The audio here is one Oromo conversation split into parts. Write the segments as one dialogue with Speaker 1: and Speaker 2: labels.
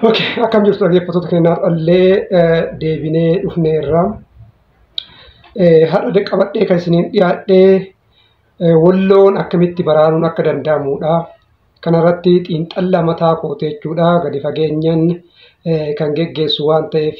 Speaker 1: Okay, akkam jirtu dhaggeeffattoota keenya har'allee deebinee dhufneerra. Har'a qabadhee kan isiniin dhiyaadhee Walloon akkamitti baraaruun akka danda'amudha. Kanarratti xiinxalla mataa kootee jechuudha. Gadi fageenyaan kan geggeessu waan ta'eef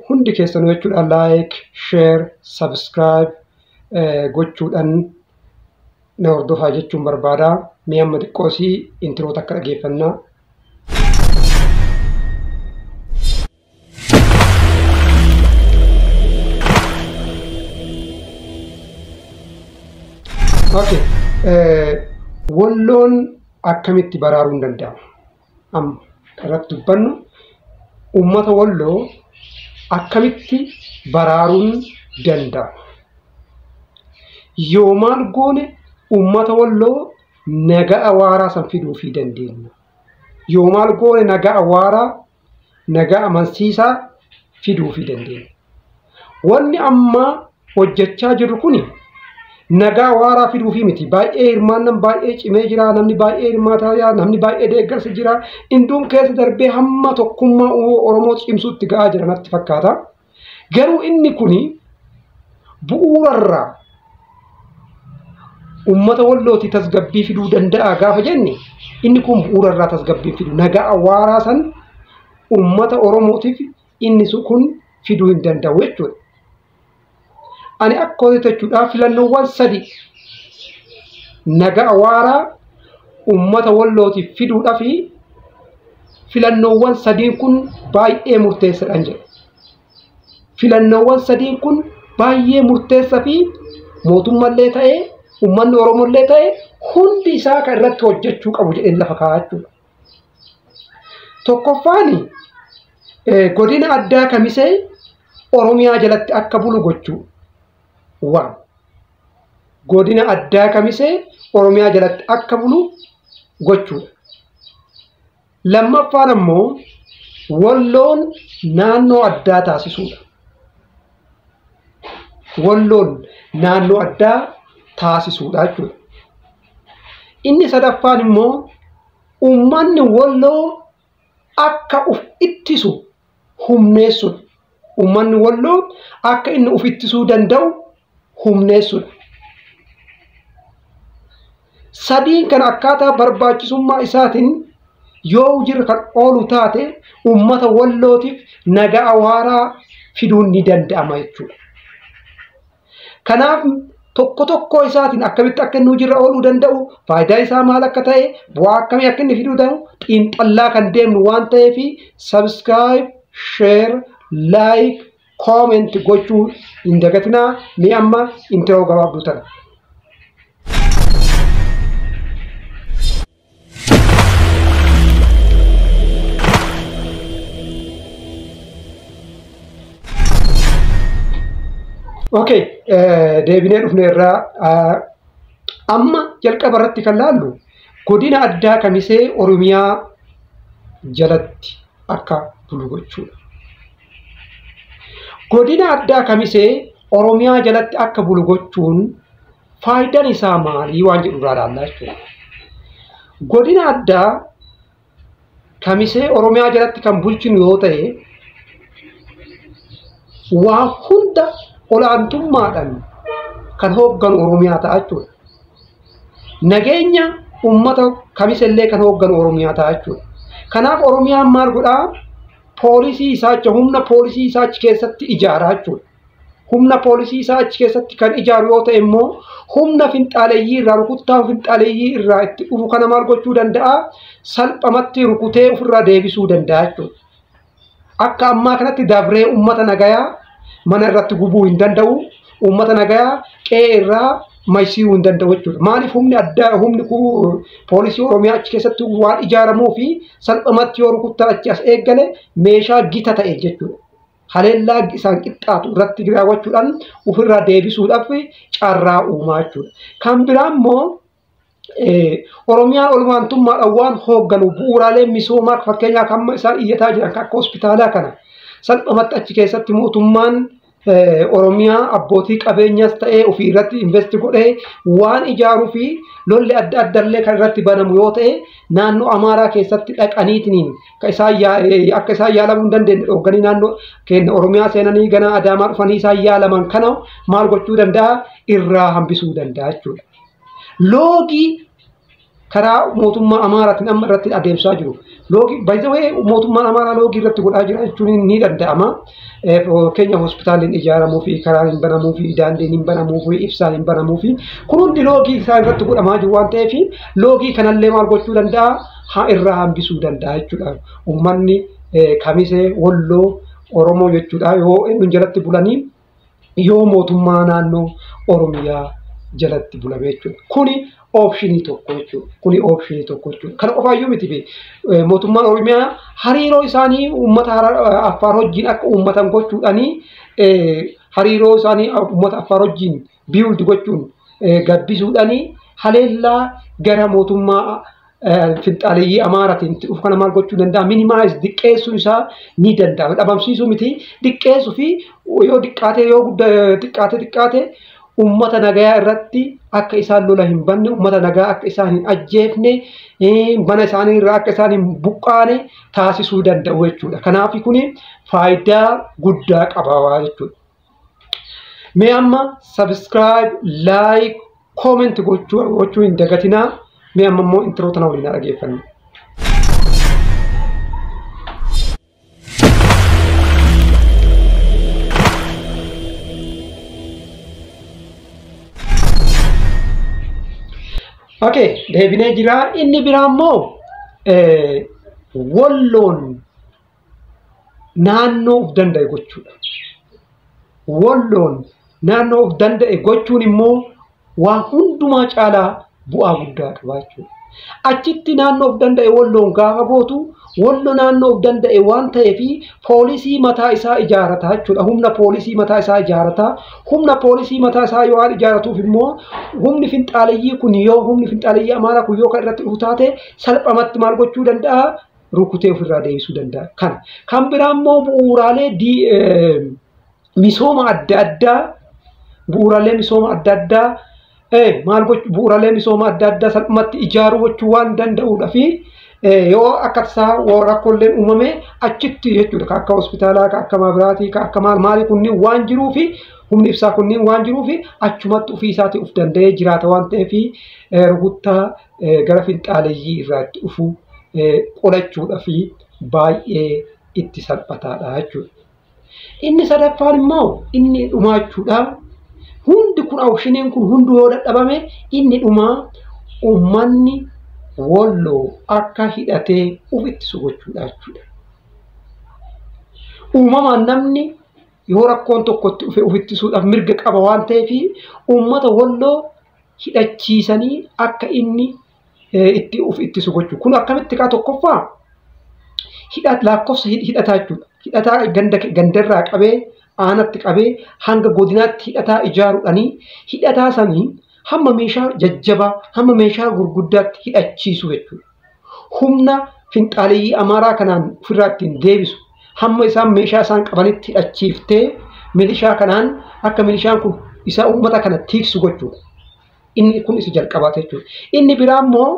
Speaker 1: hundi keessanuu jechuudha like, share, subscribe gochuudhaan na hordofaa jechuun barbaada. Mee amma xiqqoosii intiroota akka dhaggeeffannaa. Okay. Walloon akkamitti baraaruun danda'ama? Amma irratti dubbannu uummata Walloo akkamitti baraaruun danda'ama? Yoo maal goone uummata Walloo nagaa waaraa san fiduufii dandeenya? Yoo maal goone nagaa waaraa, nagaa amansiisaa fiduufii dandeenya? Wanni amma hojjechaa jirru kuni nagaa waaraa fiduufii miti. Baay'ee hirmaannaan baay'ee cimee jira. Namni baay'ee hirmaataa jira. Namni baay'ee deeggarsa jira. Induun keessa darbee hamma tokkummaa Oromoo cimsuutti ga'aa jira natti fakkaata. Garuu inni kuni bu'uurarraa uummata Wallootii tasgabbii fiduu danda'a gaafa jenne inni kun bu'uurarraa tasgabbii fidu. Nagaa waaraa san uummata Oromootiif inni kun fiduu hin danda'u jechuudha. Ani akka hojjetu jechuudha filannoowwan sadi nagaa waaraa uummata Wallootiif fiduudhaaf filannoowwan sadiin kun baay'ee murteessaadhaan jedha. Filannoowwan sadiin kun baay'ee murteessaa fi mootummallee ta'ee uummanni Oromollee ta'ee hundi isaa kan irratti hojjechuu qabu jedheen lafa kaa'aa jechuudha. Tokkoffaan godina addaa Kamisee Oromiyaa jalatti akka bulu gochuu. Waan godina addaa Kamisee Oromiyaa jalatti akka bulu gochuudha. Lammaffaan ammoo Walloon naannoo addaa taasisuudha. Walloon naannoo addaa taasisuudha jechuudha. Inni sadaffaan immoo uummanni Walloo akka uf ittisu humneessuudha. Uummanni Walloo akka inni uf ittisuu danda'u humneessuudha. Sadiin kan akkaataa barbaachisummaa isaatiin yoo hojiirra kan oolu taate uummata Wallootiif nagaa waaraa fiduun ni danda'ama jechuudha. Kanaaf tokko tokko isaatiin akkamitti akka inni hojiirra ooluu danda'u, faayidaa isaa maal akka ta'e, bu'aa akkamii akka inni fiduu danda'u xiinxallaa kan deemnu waan ta'eef subscribe, share, like, comment gochuu hin dagatinaa. Mee amma intiroo gabaabduu tana. Okay, deebinee dhufneerraa amma jalqaba irratti kan laallu godina addaa Kamisee Oromiyaa jalatti akka bulu gochuudha. Godina addaa Kamisee Oromiyaa jalatti akka bulu gochuun faayidaan isaa maalii waan jedhu irraa ilaallaa jechuudha. Godina addaa Kamisee Oromiyaa jalatti kan bulchinu yoo ta'e waa hunda olaantummaadhaan kan hoogganu Oromiyaa ta'a jechuudha. Nageenya uummata Kamisellee kan hoogganu Oromiyaa ta'a jechuudha. Kanaaf Oromiyaan maal godhaa? Poolisii isaa achi humna poolisii isaa achi keessatti ijaaraa jechuudha. Humna poolisii isaa achi keessatti kan ijaaru yoo ta'e immoo humna finxaaleeyyii irraa rukuttaa finxaaleeyyii irraa itti dhufu kana maal gochuu danda'a? Salphamatti rukutee ofirraa deebisuu danda'a jechuudha. Akka ammaa kanatti dabree uummata nagayaa mana irratti gubuu hin danda'u, uummata nagayaa qe'ee irraa maysiruu hin danda'u jechuudha. Maaliif humni addaa humni poolisii Oromiyaa achi keessatti waan ijaaramuu fi salphumatti yoo rukuttaa achi as eeggale meeshaa gita ta'e jechuudha. Haleellaa isaan qixxaatu irratti raawwachuudhaan ofirraa deebisuudhaaf carraa uumaa jechuudha. Kan biraa immoo Oromiyaan olmaantummaadhaan waan hoogganu bu'uuraalee misoomaa fakkeenyaaf hamma isaan iyyataa jiran akka hospitaalaa kana salphumatti achi keessatti mootummaan Oromiyaa abbootii qabeenyas ta'ee ofii irratti invest godhee waan ijaaruu fi lolli adda addallee kan irratti banamu yoo ta'e naannoo Amaaraa keessatti dhaqaniitiin akka isaan yaalamuu hin dandeenye dhoogganii naannoo keenya Oromiyaa seenanii gara Adaamaa dhufanii isaan yaalaman kana maal gochuu danda'a irraa hambisuu danda'a jechuudha. Loogii karaa mootummaa Amaaraatiin amma irratti adeemsaa jiru. Loogii baay'ee mootummaan Amaaraa loogii irratti godhaa jira jechuun ni danda'ama. Keenya hospitaalli ijaaramuu fi karaan hin banamuu fi daandiin hin banamuu fi ibsaan hin banamuu fi kun hundi loogii isaan irratti godhamaa jiru waan ta'eef loogii kanallee maal gochuu danda'a? Haa irraa hambisuu danda'a jechuudha. Uummanni Kamisee, Walloo, Oromoo jechuudha yoo inni jalatti bulanii yoo mootummaa naannoo Oromiyaa jalatti bulame jechuudha. Kuni option tokko jechuudha. Kuni option tokko jechuudha. Kana qofaayyuu miti mootummaan Oromiyaa hariiroo isaanii uummata Affaar wajjin akka uummatan gochuudhaanii hariiroo isaanii uummata Affaar wajjin build gochuun gabbisuudhaanii haleellaa gara mootummaa finxaaleeyyii Amaaraatiin dhufu kana maal gochuu danda'a? Minimize diqqeessuu isaa ni danda'a. Dhabamsiisuu miti diqqeessuu fi yoo diqqaate yoo xiqqaate xiqqaate uummata nagayaa irratti akka isaan lola hin banne, uummata nagaa akka isaan hin ajjeefne, mana isaanii irraa akka isaan hin buqqaane taasisuu danda'u jechuudha. Kanaaf kuni faayidaa guddaa qaba jechuudha. Mee amma subscribe, like, comment gochuu hin dagatinaa. Mee amma immoo intro tana waliin dhaggeeffanna. Okay, deebinee jira. Inni biraa immoo Walloon naannoo of danda'e gochuudha. Walloon naannoo of danda'e gochuun immoo waan hundumaa caalaa bu'aa guddaa qaba jechuudha. Achitti naannoo of danda'e Walloon gaafa gootu Wallo naannoo of danda'e waan ta'eef poolisii mataa isaa ijaarata jechuudha. Humna poolisii mataa isaa ijaarata. Humna poolisii mataa isaa yoo waan ijaaratuuf immoo humni finxaaleyyii kun yoo humni finxaaleyyii Amaaraa kun yoo kan irratti dhufu taate salphamatti maal gochuu danda'a? Rukutee ofirraa deebisuu danda'a. Kana. Kan biraa immoo bu'uuraalee misooma adda addaa bu'uuraalee misooma adda addaa maal gochuu bu'uuraalee misooma adda addaa salphumatti ijaaruu gochuu waan danda'uudha fi yoo akka tasaa rakkooleen uumame achitti jechuudha. Ka akka hospitaalaa, ka akka maabiraatii, ka akka maal maalii kunniin waan jiruu fi humni ibsaa kunniin waan jiruu fi achumatti ofii isaatii of danda'ee jiraata waan ta'eef rukuttaa gara finxaaleeyyii irraa itti dhufu qolachuudhaa fi baay'ee itti salphataadha jechuudha. Inni sadaffaan immoo inni dhumaa jechuudha. Hundi kun optioniin kun hundi yoo dadhabame inni dhumaa uummanni Walloo akka hidhatee of ittisu gochuudha jechuudha. Uumamaan namni yoo rakkoon tokkotti dhufe of ittisuudhaaf mirga qaba waan ta'eef uummata Walloo hidhachiisanii akka inni itti of ittisu gochuu. Kun akkamitti kaa tokkoffaa lakkoofsa hidhataa jechuudha. Hidhataa gandarraa qabee aanatti qabee hanga godinaatti hidhataa ijaaruudhaanii hidhataa sanii hamma meeshaa jajjabaa hamma meeshaa gurguddaatti hidhachiisu jechuudha. Humna finxaaleeyyii Amaaraa kanaan ofirraa ittiin deebisu hamma isaan meeshaa isaan qabanitti hidhachiiftee milishaa kanaan akka milishaan kun isa uummata kana tiiksu gochuudha. Inni kun isa jalqabaata jechuudha. Inni biraa immoo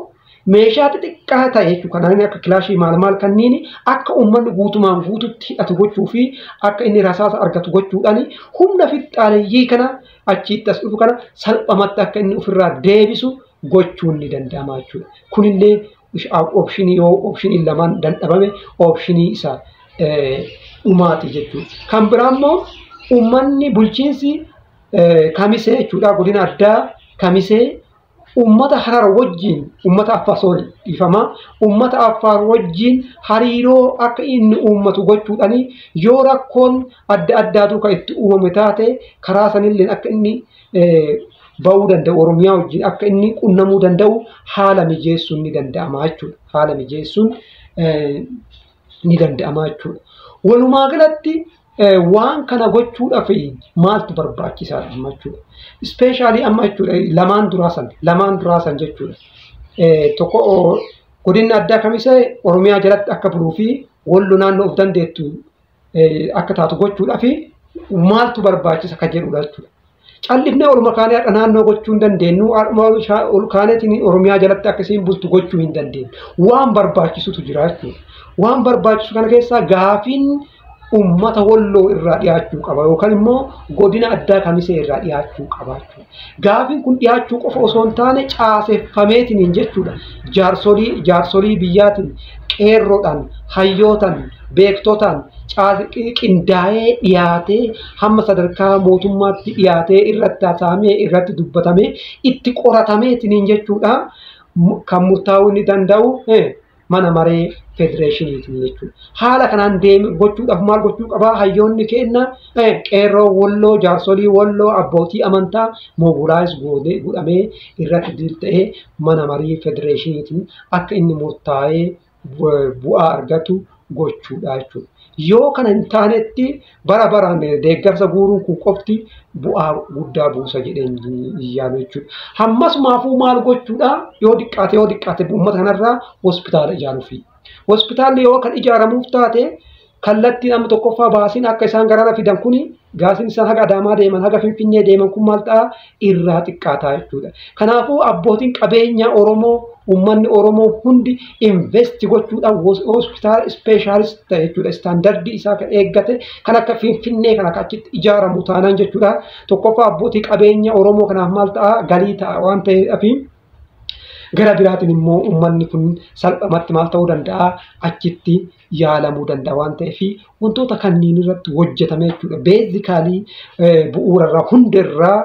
Speaker 1: meeshaa xixiqqaa ta'e jechuudha. Kanneen akka kilaashii maal maal kanneen akka uummanni guutumaan guututti hidhatu gochuu fi akka inni rasaasa argatu gochuudhaan humna finxaaleeyyii kana achitti as dhufu kana salphamatti akka inni ofirraa deebisu gochuun ni danda'ama jechuudha. Kunillee option yoo optioniin lamaan dadhabame option isa dhumaati jechuudha. Kan biraa immoo uummanni bulchiinsi Kamisee jechuudha godina addaa Kamisee uummata Harar wajjin uummata Affaar sorry dhiifama uummata Affaar wajjin hariiroo akka inni uummatu gochuudhaan yoo rakkoon adda addaatu kan itti uumame taate karaa sanillee akka inni ba'uu danda'u Oromiyaa wajjin akka inni qunnamuu danda'u haala mijeessuun ni danda'ama jechuudha. Haala mijeessuun ni danda'ama jechuudha. Walumaa galatti waan kana gochuudhaaf maaltu barbaachisaadha amma jechuudha. Especially amma jechuudha lamaan duraa san jechuudha. Tokko godinni addaa Kamisee Oromiyaa jalatti akka buluu fi Wallo naannoo of dandeettu akka taatu gochuudhaaf Maaltu barbaachisa kan jedhudha jechuudha. Callifnee oluma kaanee har'a naannoo gochuu hin dandeenyu, ol kaaneetiin Oromiyaa jalatti akkasiin bultu gochuu hin dandeenyu. Waan barbaachisutu jira jechuudha. Waan barbaachisu kana keessaa gaafiin uummata Walloo irraa dhiyaachuu qaba yookaan immoo godina addaa Kamisee irraa dhiyaachuu qaba jechuudha. Gaafiin kun dhiyaachuu qofa osoo hin taane caaseffameetiin jechuudha. Jaarsolii biyyaatiin, qeerroodhaan, hayyootaan, beektotaan qindaa'ee dhiyaatee hamma sadarkaa mootummaatti dhiyaatee irratti haasa'amee irratti dubbatamee itti qoratameetiin jechuudha. Kan murtaa'uu inni danda'u mana maree federeeshiniitiin jechuudha. Haala kanaan deeme gochuudhaaf maal gochuu qabaa? Hayyoonni keenya, qeerroo Walloo, jaarsolii Walloo, abbootii amantaa mobilize godhamee irratti ta'ee mana marii federeeshiniitiin akka inni murtaa'ee bu'aa argatu gochuudha jechuudha. Yoo kana hin taanetti bara baraan deeggarsa guuruun kun qofti bu'aa guddaa buusa jedheen yaadu jechuudha. Hammasumaafuu maal gochuudha? Yoo xiqqaate uummata kanarraa hospitaala ijaaruufi. Hospitaalli yoo kan ijaaramuuf taate, kallattiin amma tokkoffaa baasiin akka isaan garana fidan kuni, gaasiin isaan haga Adaamaa deeman, haga Finfinnee deeman kun maal ta'a? Irraa xiqqaataa jechuudha. Kanaafuu abbootiin qabeenyaa Oromoo, uummanni Oromoo hundi invest gochuudhaan hospitaala specialist ta'e jechuudha. Standardii isaa kan eeggate kan akka Finfinnee kan akka achitti ijaaramu taanaan jechuudha. Tokkoffaa abbootii qabeenya Oromoo kanaaf maal ta'a? Galii ta'a waan ta'eef, gara biraatiin immoo uummanni kun salphumatti maal ta'uu danda'a? Achitti yaalamuu danda'a waan ta'eef, wantoota kanneen irratti hojjetame jechuudha. Basically bu'uurarraa, hundarraa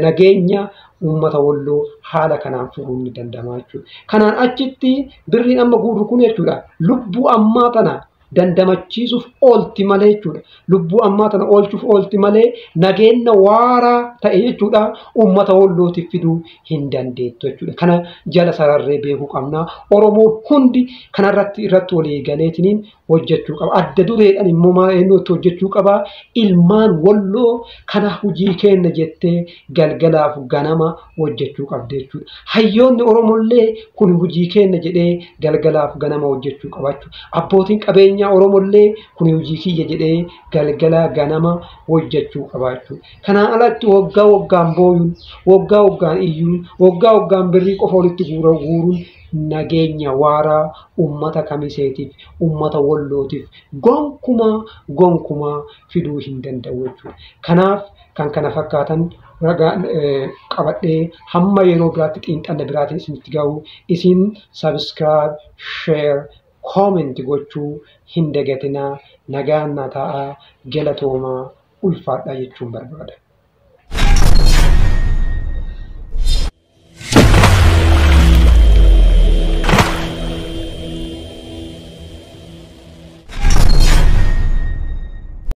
Speaker 1: nageenya uummata Walloo haala kanaan furuun ni danda'ama jechuudha. Kanaan achitti birriin amma guurru kun jechuudha, lubbuu ammaa tana dandamachiisuuf oolti malee jechuudha. Lubbuu ammaa tana oolchuuf oolti malee nageenya waaraa ta'e jechuudha uummata Wallootiif fiduu hin dandeettu jechuudha. Kana jala sararree beekuu qabna. Oromoon hundi kanarratti irratti walii galeetiniin hojjechuu qaba. Adda dureedhaan immoo maal eenyutti hojjechuu qaba? Ilmaan Walloo kana hojii kenna jettee galgalaaf ganama hojjechuu qabdi jechuudha. Hayyoonni Oromollee kun hojii kenna jedhee galgalaaf ganama hojjechuu qaba jechuudha. Abbootiin qabeenyaa Oromollee kun hojii kiyya jedhee galgala ganama hojjechuu qaba jechuudha. Kanaan alatti waggaa waggaan booyuun, waggaa waggaan iyyuun, waggaa waggaan birrii qofa walitti guuruun nageenya waaraa uummata Kamiseetiif, uummata Wallootiif gonkumaa gonkumaa fiduu hin danda'u jechuudha. Kanaaf kan kana fakkaatan ragaa qabadhee hamma yeroo biraatti xiinxala biraatiin isinitti ga'u, isin subscribe, share, comment gochuu hin dagatinaa. Nagaan na ta'aa, galatoomaa, ulfaadhaa jechuun barbaada.